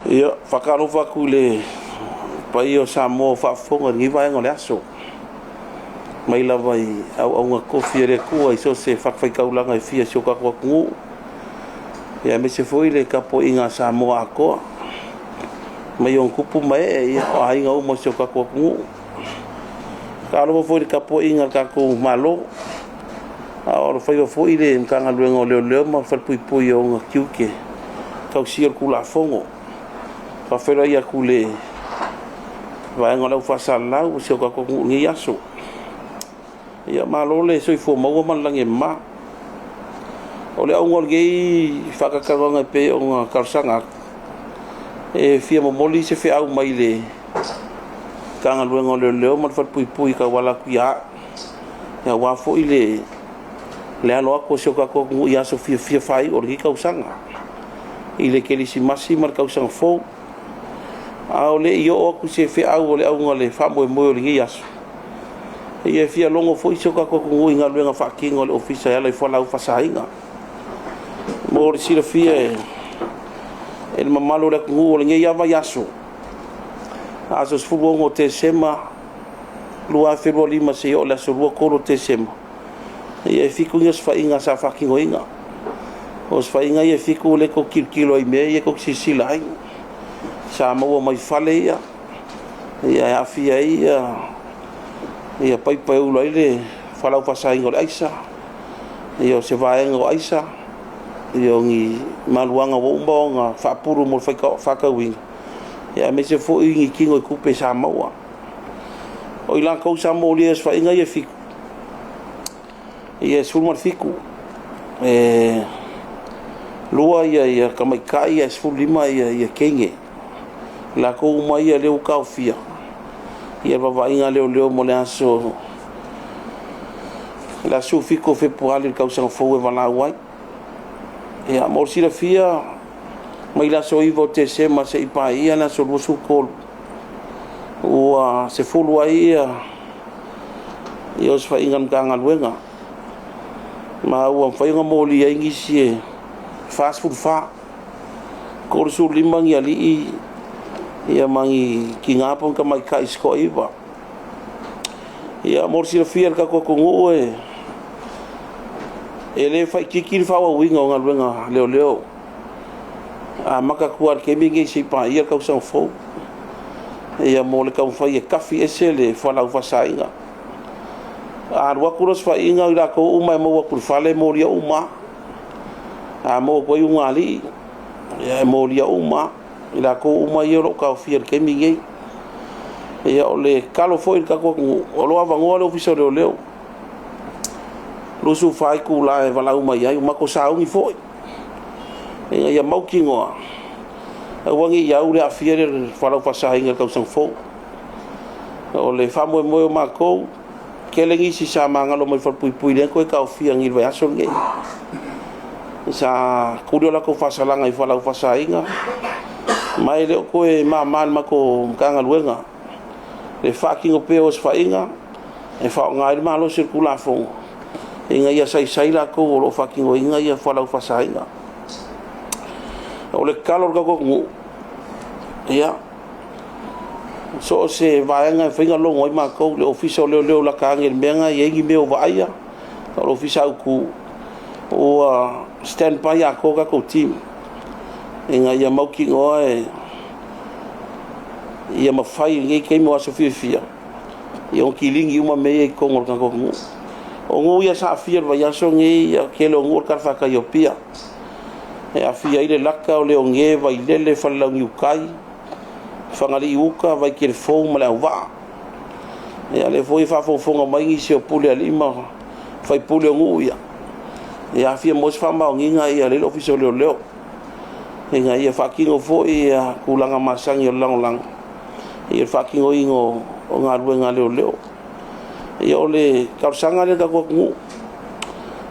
Ia, faatalofa atu i le paia o Samoa o faafofoga i lenei vaega o le aso, mai lava i auauna totofi a le Atua i so o se fatafaitaulaga e fia i si o tatou atunuu, aemaise foi le tapuaiga a Samoa atoa mai ona tupu ma ee, o aiga uma o si o tatou atunuu. Faatalofa foi i le tapuaiga a le tatou Malo, a o alofaiva foi le Matagaluega o Leoleo ma Falepuipui i ona tiute tausia o le Tulafono. E faafeiloai atu i le vaega o le aufaa-salalau o si o tatou atunuu i lenei aso. Ia malo le soifua maua ma le lagi e mama. O le auga o lenei faatalatalanoaga e pei ona talosaga atu, e fia momoli se feau mai le Matagaluega o Leoleo ma le Falepuipui e tauala atu ia au, aua foi le alo atu o si o tatou atunuu i aso fiafia faaiu o lenei tausaga i le Kerisimasi ma le Tausaga Fou. A o le i oo atu se feau o le auga o le faamoemoe o lenei aso, ia e fia logo foi si o tatou atunuu i galuega faatino a le Ofisa e ala i fualaau faasaina. Mo le silafia e le mamalu o le atunuu, o lenei lava vaiaso, aso 16 o Tesema 2025 seia oo i le aso 23 o Tesema, e 7 ni osofaiga sa faatinoina. O osofaiga ia e 7 o lea tou te tilotilo ai i mea ia tou te silasila ai, sa maua mai fale ia e aafia ai paipa e ula ai le fualaau faasaina o le aisa, o se vaega o aisa, o ni maluaga ua uma ona faapulu mo le faatauina, aemaise foi ni tinoitupe sa maua. O i latou sa molia i osofaiga ia e 7, e 17, e 2 tamaitai ae 15 teine. O i latou uma ia o lea ua taofia i le vaavaaiga a leoleo mo le aso 17 o Fepuari i le tausaga fou e valaau ai. Mo le silafia mai le aso 9 o Tesema seia paia le aso 23, ua 10 ai osofaiga a le Matagaluega, ma ua mafai ona molia ai nisi e 44, 35 ni alii ma ni tina po o ni tamaitai se toa-9. Mo le silafia e le tatou atunuu e le faaitiiti le faaauauina o galuega a leoleo, e amata atu lava i le taimi lenei seia paia le tausaga fou mo le taumafai e tafi ese le fualaau faasaina. A alu atu le osofaiga o i latou uma e maua atu i le fale e molia uma lava. A maua atu ai ulugalii, e molia uma lava, i latou uma ia o lo o taofia i le taimi lenei. O le tatalo foi i le tatou atunuu, o lo o avanoa le Ofisa o Leoleo, 24 itula e valaau mai ai, ua matou sauni foi ina ia mautinoa aua ne i au le aafia lea i le fualaau faasaina i le tausaga fou. O le faamoemoe o matou, e toatele nisi sa magalo mai le falepuipui lea na toe taofia nei i le vaiaso lenei, sa tuli a latou faasalaga i fualaau faasaina, ma e le o toe mama i le matou Matagaluega le faatino pea o osofaiga e faaaoga ai le malosi o le Tulafono ina ia saisai latou o lo o faatinoina fualaau faasaina. O le tatalo i le tatou atunuu, ia, so o se vaega e mafai ona logo ai matou, le Ofisa o Leoleo lata ane i le mea lena e i ai ni mea o vaaia, o le ofisa autu, ua stand by atoa tatou team ina ia mautinoa ia mafai i lenei taimi o aso fiafia ona kilini uma mea ia i totonu o le tatou atunuu. O nuu ia sa aafia i le vaiaso lenei, o le tele o nuu o le talafatai o Apia, e aafia ai le Lelata, o Leoge, Vailele, Falelauniu tai, Fagalii-uta, Vaitele-fou ma Leauvaa. Ia o lea foi e faafogafoga mai nisi o pulega a alii ma faipule o nuu ia, a fia maua se faamaoniga e i ai le Ofisa o Leoleo ina ia faatino foi tulaga masani o le lagolago i le faatinoina o galuega a leoleo. Ia o le talosaga lea i le tatou atunuu,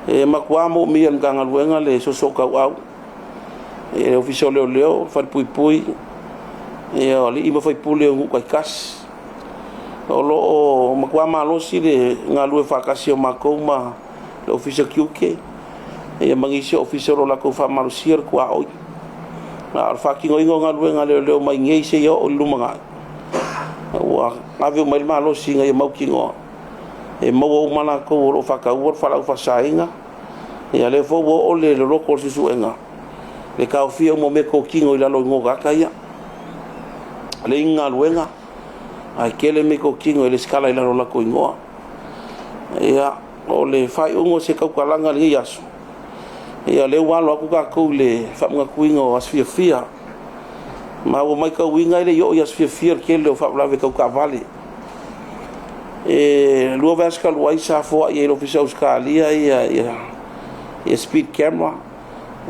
e matua manaomia e le Matagaluega le soosootauau i le Ofisa o Leoleo, Falepuipui, o alii ma faipule o nuu taitasi. O lo o matua malosi le galulue faatasi o matou ma le Ofisa o Tiute ma nisi o ofisa o lo o latou faamalosia le tuaoi. A o le faatinoina o galuega a leoleo mai nei seia oo i le lumanai, ua ave uma i ai le malosi ina ia mautinoa e maua uma latou o lo o faataua le fualaau faasaina. Ia lea foi ua oo le loloto o le suesuega i le taofia uma o meatotino i lalo o igoa o tagata ia, e leai ni galuega ae tele meatotino e resitala i lalo o latou igoa. Ia, o le faaiuga o se tautalaga i lenei aso, ia o lea ua alo atu tatou i le faamanatuina o aso fiafia, ma ua matauina e le i oo i aso fiafia le tele o faalavelave tau taavale. E 2 vaiaso talu ai sa foai e le Ofisa o Ausetalia speed camera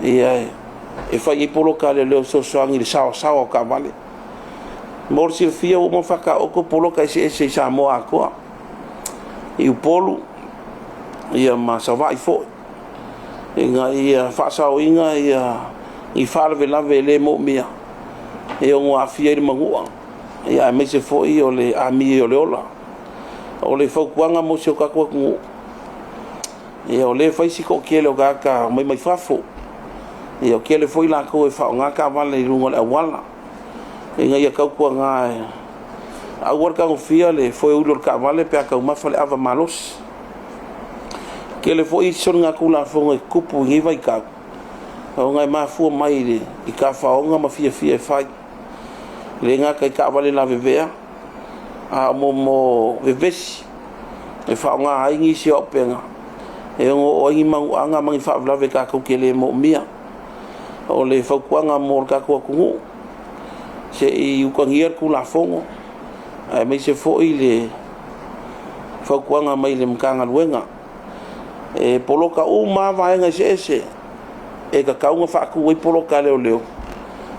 e fai ai poloka a leoleo e fesoasoani i le saoasaoa o taavale. Mo le silafia ua uma ona faataoto poloka eseese i Samoa atoa, i Upolu ma Savaii foi, ina ia faasaoina ni faalavelave e le moomia e ono aafia ai le manua aemaise foi o le amio o le ola. O le fautuaga mo si o tatou atunuu, o lea e fai si toatele o tagata e omai mai fafo, e toatele foi latou e faaaoga taavale i luga o le auala, ina ia tautuana aua le tagofia le foeuli o le taavale pe a taumafa le ava malosi. E tele foi isi soligatulafono e tutupu i lenei vaitau ona e mafua mai i tafaoga ma fiafia e fai, e le gata i taavale lavevea, a o mea o vevesi e faaaoga ai nisi o auupega e ono oo ai ni manuaga ma ni faalavelave tatou te le moomia. O le fautuaga mo le tatou atunuu, se i utagia le Tulafono aemaise foi le fautuaga mai le Matagaluega. E poloka uma lava vaega eseese e tatau ona faatu ai poloka a leoleo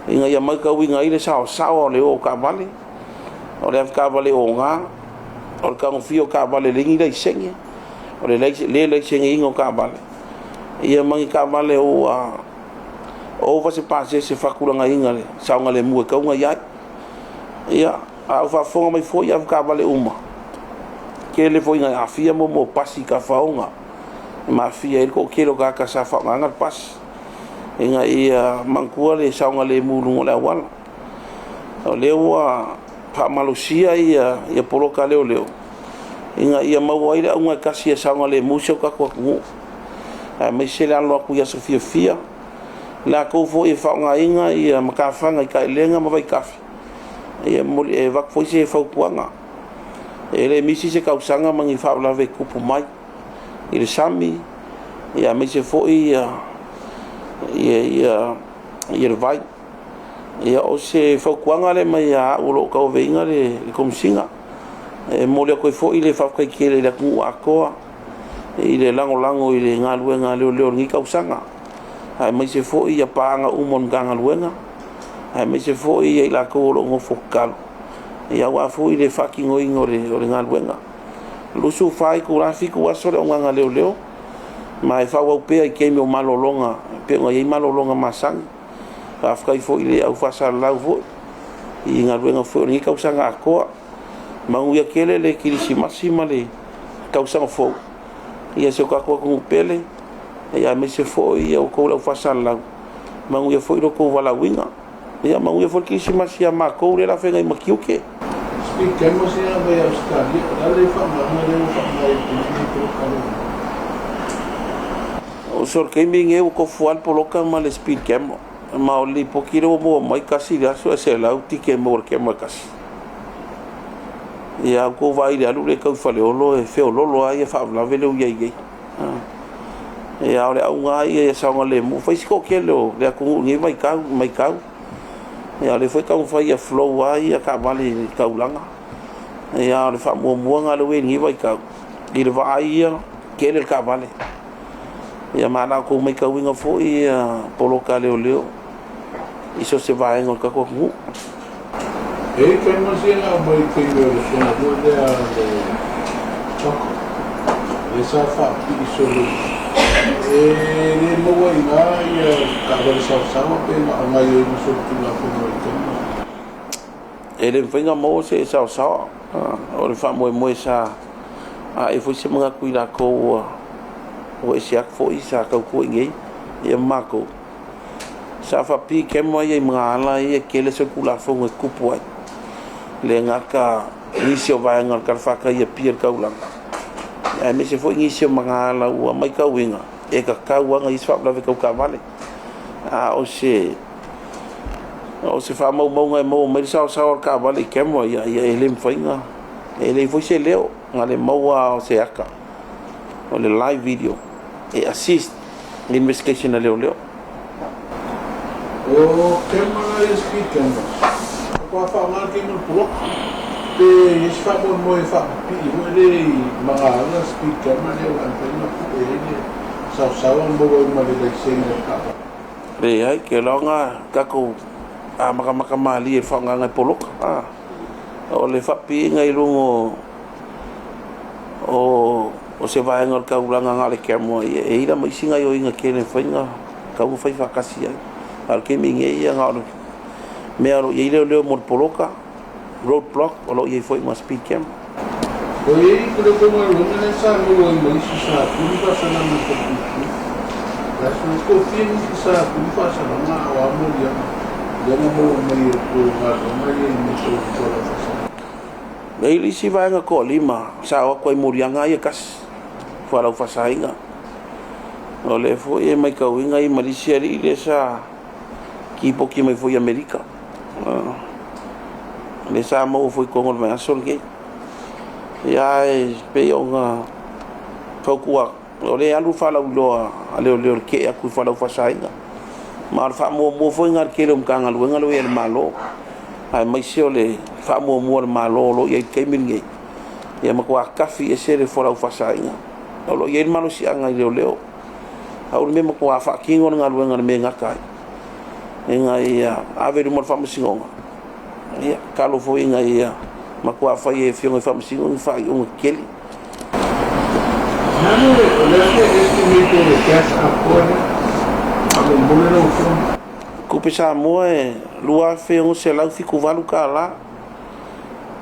ina ia matauina ai le saoasaoa o le o o taavale, o le avetaavale ova, o le tagofia o taavale e leai ni laisene, o le le laiseneina o taavale, ia ma ni taavale ua ova se pasese faatulagaina i le saogalemu e tatau ona i ai. Ia, a o faafofoga mai foi avetaavale uma, e tele foi ina aafia mea o pasi i tafaoga ma aafia ai le toatele o tagata sa faaaogaina le pasi, ina ia manatua le saogalemu i luga o le auala. O lea ua faamalosia poloka a leoleo ina ia maua ai le auga e tasi ia saogalemu si o tatou atunuu, aemaise le alo atu i aso fiafia. O latou foi e faaaogaina matafaga i taelega ma vaitafe, ia e avatu foi se fautuaga, e le misi se tausaga ma ni faalavelave e tutupu mai i le sami, aemaise foi le vai. Ia, o se fautuaga lea mai ia au o lo o tauaveina le Komesina. E momoli atu ai foi le faafetai tele i le atunuu atoa i le lagolago i le galuega a leoleo i lenei tausaga, aemaise foi paaga uma o le Matagaluega, aemaise foi i latou o lo o nofo tatalo aua foi le faatinoina o le galuega. 24 itula, 7 aso le auaunaga a leoleo, ma e faaauau pea i taimi o malologa e pei ona i ai malologa masani. Faafetai foi i le au faasalalau foi i galuega foi o lenei tausaga atoa. Manuia tele le Kerisimasi ma le tausaga fou si o tatou atunuu pele, aemaise foi outou le au faasalalau, manuia foi lo outou valaauina. Ia manuia foi le Kerisimasi ia matou lea o le a feagai ma tiute. Speed cameras ia e aumai e Ausetalia, o le a le faaaogaina lea ua faaaoga ai i le taimi lenei i poloka a leoleo? O le taimi lenei ua tofu lava le poloka ma le speed camera. Ma o le lipoti lea ua maua mai, tasi le aso e 100 ticket e maua i le camera e tasi. Ia a outou vaai i le alu lea e tau i Faleolo e feoloolo lava faalavelave lea ua i ai nei. A o le auga lava ia ia saogalemu. Ua fai si toatele o le atunuu i lenei vaitau i le matau, a o lea foi e taumafai ia flow lava taavale i le taulaga. A o le faamuamuaga lea ua i ai i lenei vaitau i le vaai ia, tele le taavale. Ia ma o le a outou matauina foi poloka a leoleo i so o se vaega o le tatou atunuu. E i ai cameras ia na aumai i le taimi o le fono foi lea a le CHOGM, lea sa faapipii solo e le maua i ina ia taavale saoasaoa pe na o gaoioi ma solitulafono ai i cameras. E le mafai ona maua se saoasaoa. O le faamoemoe sa ae foi se manatu i latou ua ese atu foi sa tautua i inei ma matou, Sa faapipii camera ia i magaala ia e tele solitulafono e tutupu ai, le gata nisi o vaega o le talafatai i Apia i le taulaga, aemaise foi nisi o magaala ua matauina e tatau lava ona i ai se faalavelave tau taavale. A o se faamaumauga e maua mai le saoasaoa o le taavale i camera ia, e le mafai ona, e leai foi se leo, na o le maua lava o se ata o le live video e assist i le investigation a leoleo. O camera ia speed cameras, faatoa faaaoga le taimi o le poloka. Pe i ai se faamoemoe e faapipii foi lea i magaala speed camera lea aua e mafai ona pue ai le saosaoa ma maua ai ma le laisene o le taavale. Leai, keiloga tatou amatamata malie i le faaaogaina e poloka. O le faapipiiga i luga o se vaega o le taulaga na o le camera, ia e i ai la ma isi gaoioiga tele e mafai ona tatau ona fai faatasi ai. A o le taimi nei, ia na o le mea o lo o i ai leoleo mo le poloka, road block, o lo o i ai foi ma speed camera. O i ai le tou galuega lea sa maua ai ma isi sa tuli faasalaga i falepuipui. Toafia nisi sa tuli faasalaga a o a moliaga lea na maua mai e le tou galuega ia i mea tau fualaau faasaina? E i ai le isi vaega toalima sa o atu ai i moliaga lava ia e tasi, fualaau faasaina. O lea foi e matauina e i ai ma le isi alii lea sa lipoti mai foi i Amerika. O lea sa maua foi i totonu o le vaiaso lenei. Ia ae pei ona fautua atu, o lea e alu le faalauiloa a leoleo i le tee atu i fualaau faasaina. Ma o le faamuamua foi lena i le tele o Matagaluega lea ua i ai a le Malo, aemaise o le faamuamua a le Malo o lo o i ai i le taimi lenei, ia matua tafi ese le fualaau faasaina. O lo o i ai le malosiaga i leoleo, pau le mea e matua faatino le galuega i le mea e gata ai, ina ia ave i luma o le faamasinoga. Ia, tatalo foi ina ia matua fai e Afioga i Faamasino ni faaiuga tetele. O le a se estimate o le cash atoa lea? Faamolemole lau Afioga. Tupe Samoa e $2,678.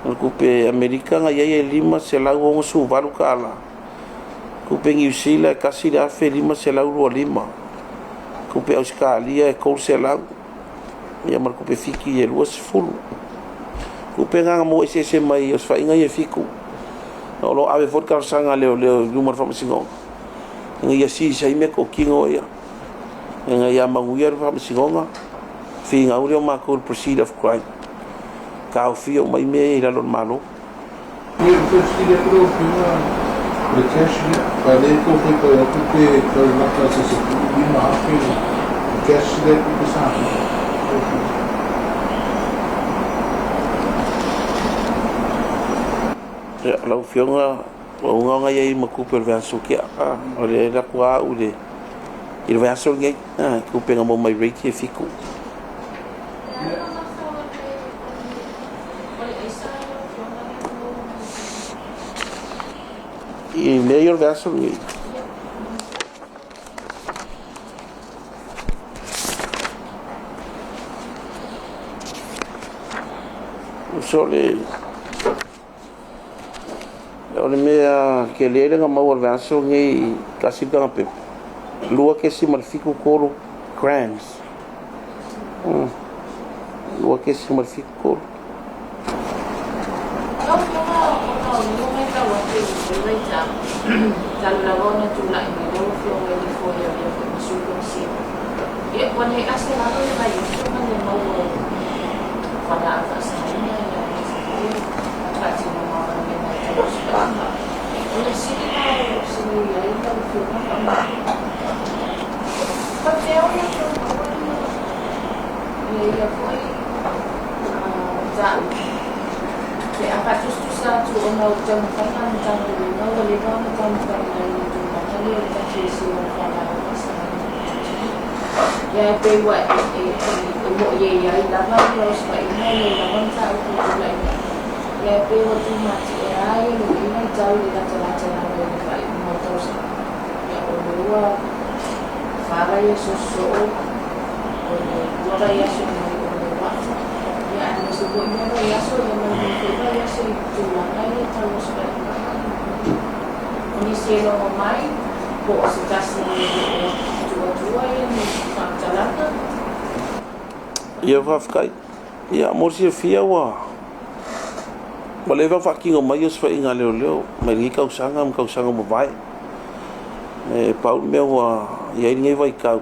O le tupe Amerika na i ai e $568. Tupe Niu Sila e $1,525. Tupe Ausetalia e $300. Ia ma le tupe Fiti e 20. Tupe na na maua eseese mai osofaiga ia e 7. O lo o ave foi le talosaga a leoleo i luma o le faamasinoga ina ia seize ai meatotino ia, ina ia manuia le faamasinoga, finau lea o matou i le proceed of crime, taofia uma ai mea ia i lalo o le Malo. Ia, ou te fesili atu lau Afioga i le cash lea, aua o lea e tau faitau atu pe tau lata i se $15,000 le cash lea i tupe Samoa lau Afioga. Ia, lau Afioga, ua uma ona i ai ma tupe o le vaiaso ua tea. O le alu atu lava au i le vaiaso lenei, tupe na maua mai rate ia e 7. I mea ia o le vaiaso lenei. So le o le mea tele lea na maua i le vaiaso lenei i tasi le taga pepa, 2.73 grams. 2.73. Lau Afioga ona o lea ua matau atu i lenei vaitau, talu lava ona tulai mai lau Afioga i le foe avea foi ma Sui Peresetene, ia ua le asa lava le vaiaso ma le maua o fualaau faasaina aemaise foi le faatinoga o galuega e tau osofaiga. O le sili la o lo o fesili ai lau Afioga faamolemole, faapefea ona outou maua ia foi mataupu pe a faatusatusa atu ona o taumafaiga a le Matagaluega ua leva ona taumafai mai i le tulaga lea o le tafiese o fualaau faasaina i le atunuu. Ia e pei ua e moni e i ai lava ia osofaiga, e i ai lava mataupu e tulai mai. Ia e pei ua tumatie lava ia lenei vaitau i le latalata lava i le faaiuga o le tausaga. Ia o lea ua fa vaiaso sosoo, o le lua vaiaso mai o le Marta, ia aemaise foi lea vaiaso, ia ma lenei foi vaiaso i tulaga ia tau osofaiga faamolemole. O nisi e logo mai, po o se tasi o lo o tuuatua ia ni faamatalaga. Ia faafetai. Ia mo le silafia ua leva ona faatino mai osofaiga a leoleo mai lenei tausaga ma tausaga ua mavae. E pau le mea ua i ai lenei vaitau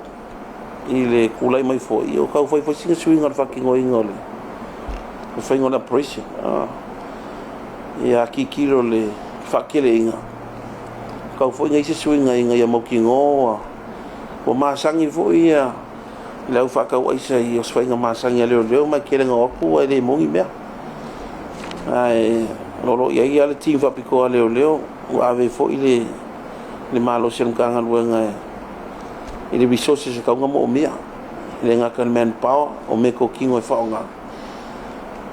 i le tulai mai foi, ua tau fai foi sina suiga o le faatinoina o le faiga o le operation. Ia tilotilo i le faateleina, tatau foi ona i ai se suiga ina ia mautinoa ua masani foi le au faatau aisa i osofaiga masani a leoleo, ma e tele ina o atu e le maua ni mea. Ae o lo o i ai lava le team faapitoa a leoleo ua ave ai foi le malosi o le Matagaluega i le resources e tatau ona moomia, e le gata i le manpower, o meatotino e faaaoga,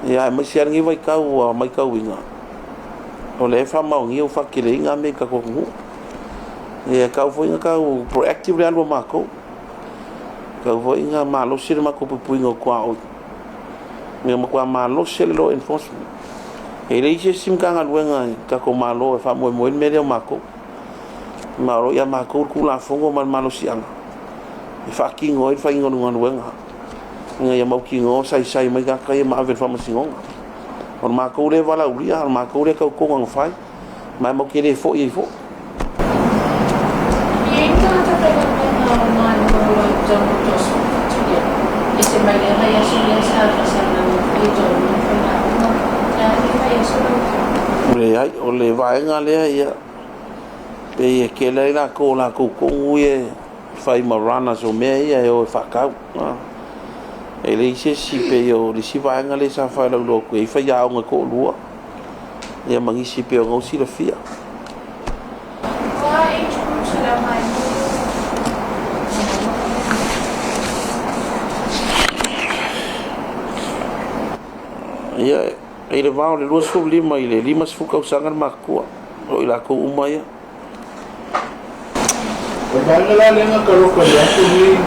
aemaise lava lenei vaitau ua matauina, o lea e faamaonia ua faateleina mea i le tatou atunuu. E tatau foi ona tau proactive le alu a matou, e tatau foi ona malosi le matou puipuiga o tuaoi, ia matua malosi le law enforcement. E leai se isi Matagaluega i le tatou Malo e faamoemoe i ai le mea lea o matou, ma o lo o ia matou le Tulafono ma le malosiaga e faatino ai le faiga o le galuega ina ia mautinoa saisai mai tagata ia ma ave i le faamasinoga. O le matou lea valaaulia, o le matou lea tautoga na fai, ma e matou te le foi ai foi. E i ai ni tagata faigaluega o le Malo o lo o i totonu o le toa-17 lea, e ese mai lea vaiaso lea sa faasalalau ai foi e toalua le faigaluega. O le a le vaiaso lau Afioga? Leai, o le vaega lea ia, pei e tele ai latou o latou tonu ia e fai ma runners o mea ia e o e faatau. E leai se isi pei o le isi vaega lea sa faailoa atu e i ai faiaoga e toalua ia ma nisi pei ona silafia. O a age groups o le aoga ai? Ia, i le va o le 25 i le 50 tausaga le matutua, o i latou uma ia. O le vaega la lea na taloka i le aso lenei,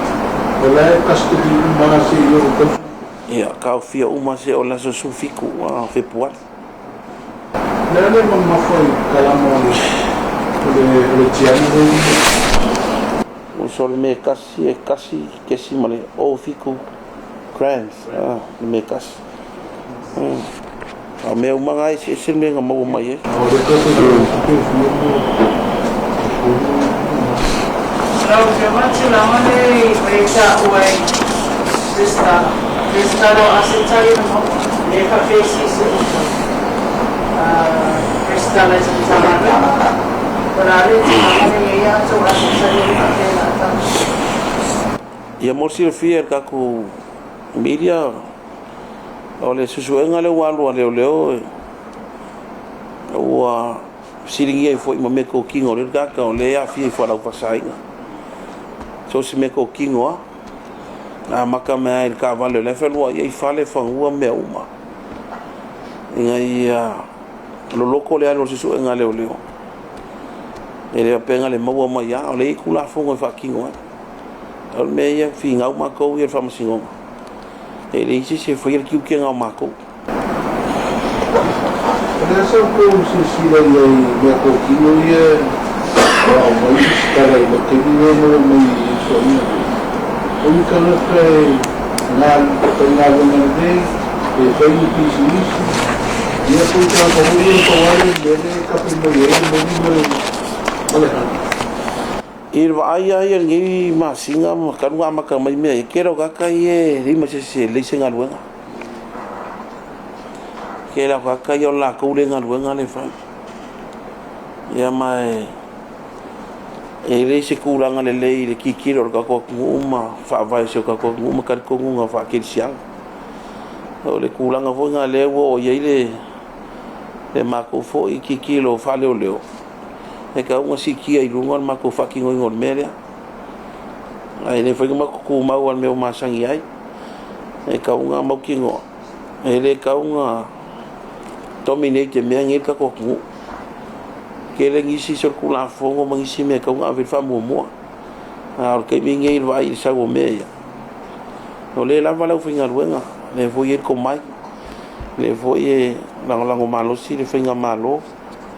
o la e custody uma lava seia oo i le tausaga. Ia, taofia uma seia oo i le aso 17 o Fepuari. O le a le mamafa i kalama o le tiano lea e i ai? Uso o le mea e tasi e 1.07 grams le mea e tasi. A o mea uma na e eseese le mea na maua mai ai. O le tupe e fia mo Lau Afioga, o le tulaga lea i taua ai resitala, resitala o aseta ia na maua, lea e faapea e siisii outou. Resitala i se Matagaluega, po o le a le tulaga lea e i ai a outou aseta ia e faapea o le a tau. Ia mo le silafia e le tatou media, o le suesuega lea ua alu a leoleo, ua fesiligia ai foi ma meatotino a lea tagata o lea e aafia i fualaau faasaina. So o se meatotino lava, amata mai lava i le taavale o la e fealuai ai, fale, fanua, mea uma, ina ia loloto le alu o le suesuega a leoleo. E le faapea na le maua mai lava, o lea e i ai Tulafono e faatino ai. O le mea ia, finau matou ia i le faamasinoga, e leai se isi e faia le tiute na o matou. O le a sa outou silasila i ai i meatotino ia o aumai resitala i le taimi lea e maua mai i usoaiga nei? O ni tagata e faigaluega lelei, pe fai ni pisinisi, ia po o tagata foi ia pau lava le mea lea e kape mai ai le moni ma le hana. I le vaai lava ia i lenei masina ma talu ona amata mai mea ia, tele o tagata ia e leai ma se isi e lelei se galuega. Tele o tagata ia o le latou lea galuega lea e fai. Ia ma e leai se tulaga lelei i le tilotilo o le tatou atunuu ma faavae o si o tatou atunuu ma talitonuga faakerisiano. O le tulaga foi lena lea ua oo i ai le matou foi tilotilo faaleoleo, e tatau ona siitia i luga le matou faatinoina o le mea lea. Ae le mafai ona matou tumau lava i le mea ua masani ai. E tatau ona mautinoa, e le tatau ona dominate e mea nei le tatou atunuu. Tele nisi solitulafono ma nisi mea e tatau ona ave i ai le faamuamua. A o le taimi lenei i le vaai i le sau o mea ia, o lea e lava le aufaigaluega, o lea foi e i ai le tomai, o lea foi e lagolago malosi le faigamalo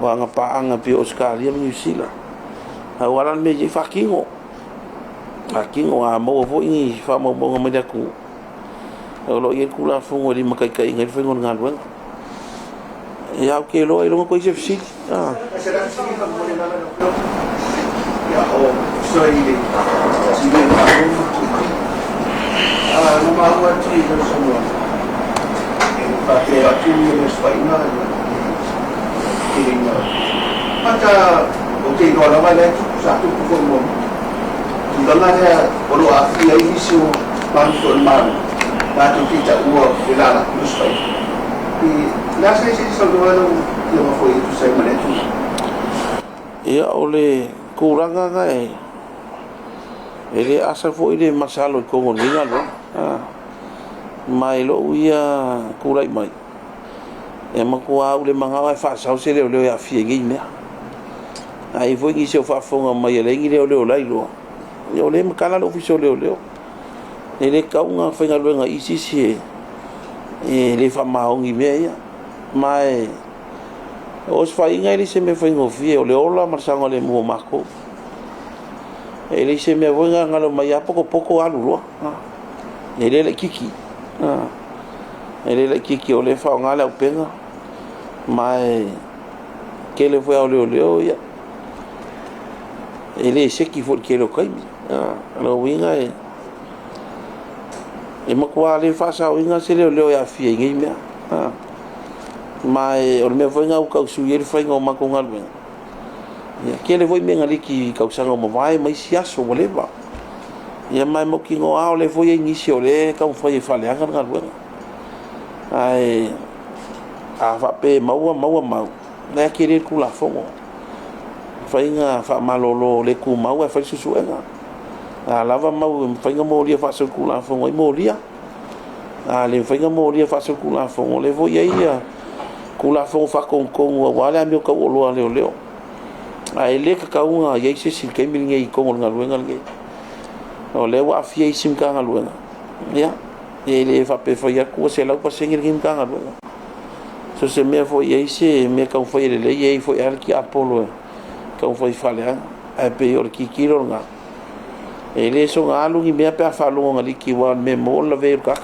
o aga paaga pei o Ausetalia ma Niu Sila. Aua la le mea e i ai, faatino, faatino. A maua foi ni faamaumauga mai le atunuu, O lo o i ai le Tulafono e limataitaiina ai le faiga o le galuega. Ia, ou te iloa ailoga toe i ai se fesili. Tulaga lea o lo o aafia ai nisi o manu foi o le Malo latou te taua le lala Osofaiga. I le a se saunoa lau Afioga foi e tusa ai ma lea tulaga? Ia, o le tulaga na e e le asa foi le masalo i totonu o lenei galuega. Ma i lou ia tulai mai, e matua ou le manao e faasao se leoleo e aafia i nei mea. A i ai foi nisi o faafofoga mai e leai ni leoleo o la e iloa, ia o lea e matala le Ofisa o Leoleo. E le tatau ona faigaluega i se isi e le faamaoni i mea ia. Ma e o osofaiga e le o se mea faigofie, o le ola ma le saogalemu o matou. E le o se mea foi na o le omai lava potopoto alu loa. E le laitiiti. E le laitiiti o lea e faaaoga le auupega, ma e tele foi lava o leoleo e le seki foi i le tele o taimi. O lona uiga e matua le faasaoina se leoleo e aafia i nei mea. Ma o le mea foi lena ua tau sui ai le faiga o matou galuega. E tele foi mea na liki i tausaga ua mavae ma isi aso ua leva. Ia ma e mautinoa lava o lea foi e i ai nisi o lea e taumafai e faaleaga le galuega. Ae a faapea e maua maua mau, o la e tele le Tulafono. E mafai ona faamalolo le tumau ae fai le suesuega. A lava mau e mafai ona molia faasolitulafono ai molia. A le mafai ona molia faasolitulafono, o lea foi e i ai Tulafono Faatonutonu aua le amio tauoloa a leoleo. Ae le tatau ona i ai se isi i le taimi lenei i totonu o le galuega lenei. O lea ua aafia isi Matagaluega, ia, e le faapea e fai atu ua 100% lenei Matagaluega. So o se mea foi e i ai se mea e taumafai e lelei, e i ai foi lava le tiapolo e taumafai e faaleaga. Ae pei o le tilotilo lena, e le soona alu ni mea pe a faalogo na liki aua o le mea e maua o le lavea ai o le tagata.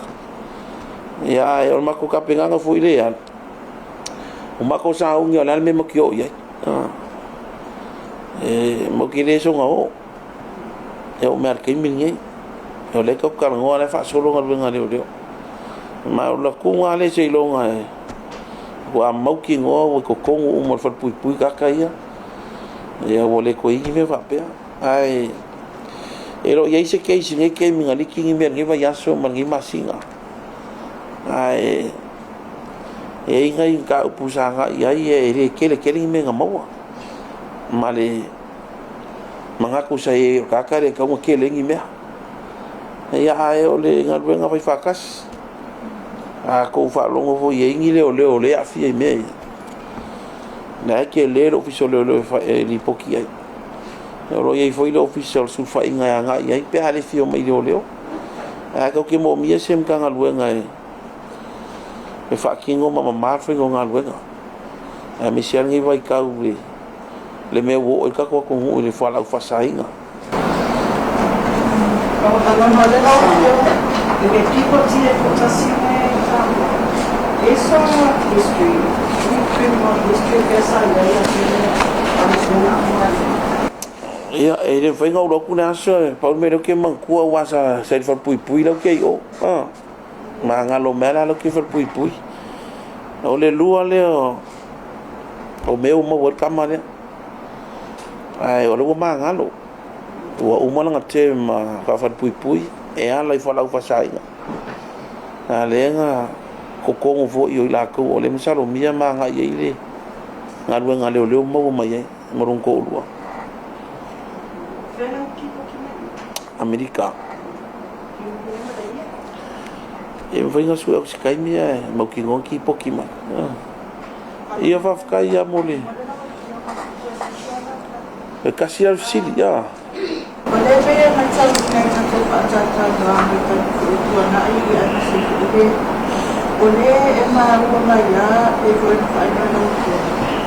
Ia ae o le matou tapenaga foi lea e alu, ua matou sauni lava o le a le mea e matou te o i ai. E matou te le soona o, e oo mai lava i le taimi lenei. O lea tatou te talanoa o la e faasolo galuega a leoleo. Ma o le alu atu lava lea seiloga ua mautinoa ua i totonu uma o le falepuipui tagata ia, ia ua le toe i ai ni mea faapea. Ae e le o i ai se case i lenei taimi na liki ni mea i lenei vaiaso ma lenei masina. Ae e i ai nai mataupu sa agai i ai e le tele tele ni mea na maua. Ma le manatu sa i ai o le tagata e le tatau ona tele ai ni mea. Ia ae o le galuega faifaatasi. A outou faalogo foi e i ai ni leoleo o lea e aafia i mea ia, o la e tele le Ofisa o Leoleo e lipoti i ai. O lo o i ai foi le Ofisa o le Sulufaiga e agai i ai pe a le fia omai i leoleo. Ae tatou te moomia se Matagaluega e faatino ma mama le faiga o galuega, aemaise lava lenei vaitau i le mea ua oo i ai le tatou atunuu i le fualaau faasaina. Ia, e le mafai ona ou alu atu le aso, pau le mea lea ou te manatua aua sa i le falepuipui la ou te i ai i o. Magalo mai lava la la ou te i i le falepuipui. O le lua lea o mea ua maua ai le tama lea. Ae o lea ua magalo, ua uma lana term faa-falepuipui e ala i fualaau faasaina. A lea na totonu foi o i latou o lea e masalomia ma agai i ai le galuega a leoleo ma maua mai ai ma lona toalua. Amerika. E mafai ona sue atu i se taimi ae mautinoa na tipoti mai. Ia faafetai lava mo le... E tasi lava le fesili. Ia. O lea e pei e matauina i tatou faatalatalanoaga i taimi foi ua tuanai aemaise foi le o lea e maua mai lava pei foi ona faailoa e lau Afioga,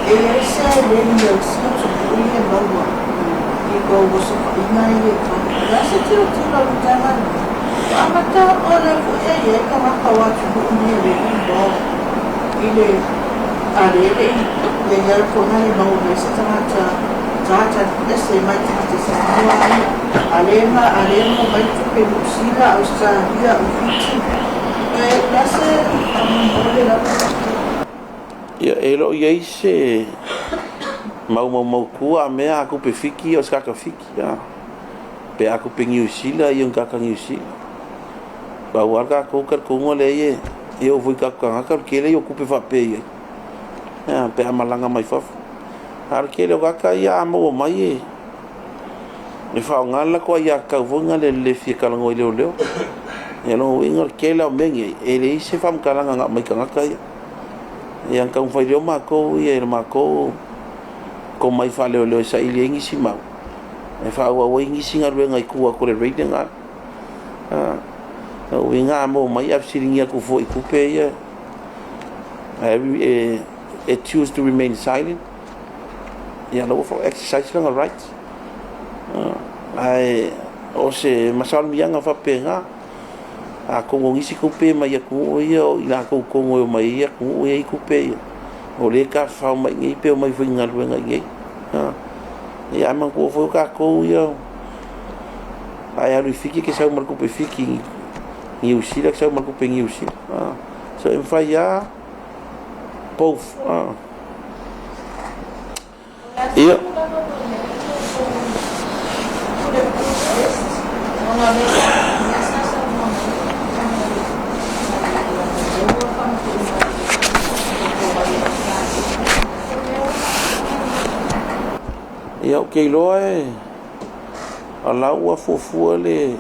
e i ai se leniency o tupu ia e maua i tou osofaiga ia i totonu. O le a se tilotilo a le Matagaluega Amata o le foi e i ai tagata o atunuu nei e le involve i le a le le i ia ia po na le maua mai se tagata tagata ese mai tagata Samoa ai a le ma a le mo mai tupe Niu Sila, Australia, o Fiti e la se faamolemole lava. Ia, e le o i ai se mau maumautu a mea a kupe Fiki o se kaka Fiki a. Pe a kupe Niu Sila ia kaka Niu Sila. Pau a tatou talitonuga lea e e oo foi i tatou tagata o le tele ia o tupe faapea i ai. Ia, pe a malaga mai fafo. A o le tele o tagata ia a maua mai e e faaaoga le latou aiatatau foi lena e le fia talanoa i leoleo. Ia lona uiga o le tele lava o mea nei, e leai se faamatalaga na aumai i tagata ia. Ia na taumafai lelei o matou ia i le matou tomai faaleoleo e saili ai nisi mau, e faaauau ai nisi galuega i tua atu o le raid lena. O uiga a maua mai ae fesiligia atu fua i tupe ia, ae e choose to remain silent. Ia la ua exercise lana right. Ae o se masalimiaga faapena. Atonu o nisi tupe mai atunuu ia o i latou tonu e omai ai atunuu ia e i ai tupe ia, o lea e tafafao mai i inei pe omai faigaluega i inei. Ia ae manatua foi o tatou ia, a e alu i Fiti e te sau ma le tupe Fiti, Niu Sila e te sau ma le tupe Niu Sila. So e mafai lava both. Ia. Ia, ou te iloa e o la ua fuafua le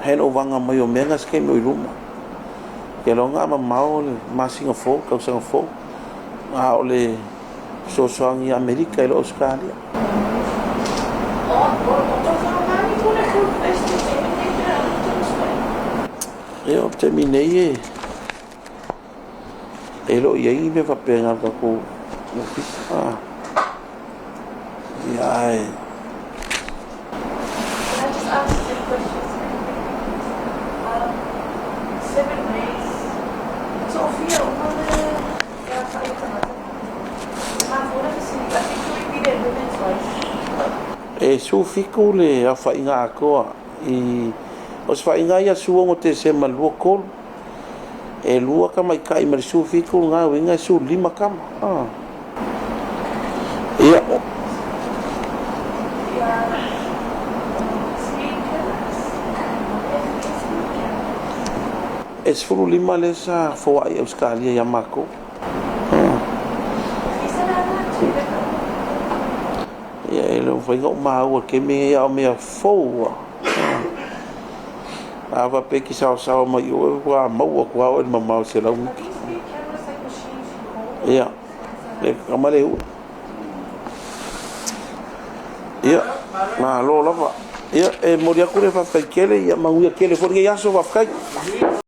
handover mai o mea na se taimi o i luma. Ke iloa a mamao le masina fou, tausaga fou. A o le fesoasoani i Amerika i le Ausetalia. Ia, o le taimi nei e e le o i ai ni mea faapena i le tatou ofisa. Ia, ae Can I just ask two questions very quickly? 7 ways. Sofia, uma le ia fa'i tagata. Mafua fesili, I think you repeated women twice. E 17 le aofaiga atoa i o se faaiga ia 16 Tesema 23 e lua tamaitai ma le 17 lena uiga e 15 tama. Ia. Yeah, speed cameras. Speed cameras. E 15 lea sa foai Ausetalia ia matou. Isa na na, check. Ia, e le mafai ona ou maua le taimi lenei a o mea fou a faapea e te saosaoa mai oe ua maua atu lava oe i le mamao e 100 Are mita. these speed cameras like machines you hold? Ia, le kama le ua. Ia, malo lava. Ia, e momoli atu le faafetai tele, ia manuia tele foi lenei aso, faafetai.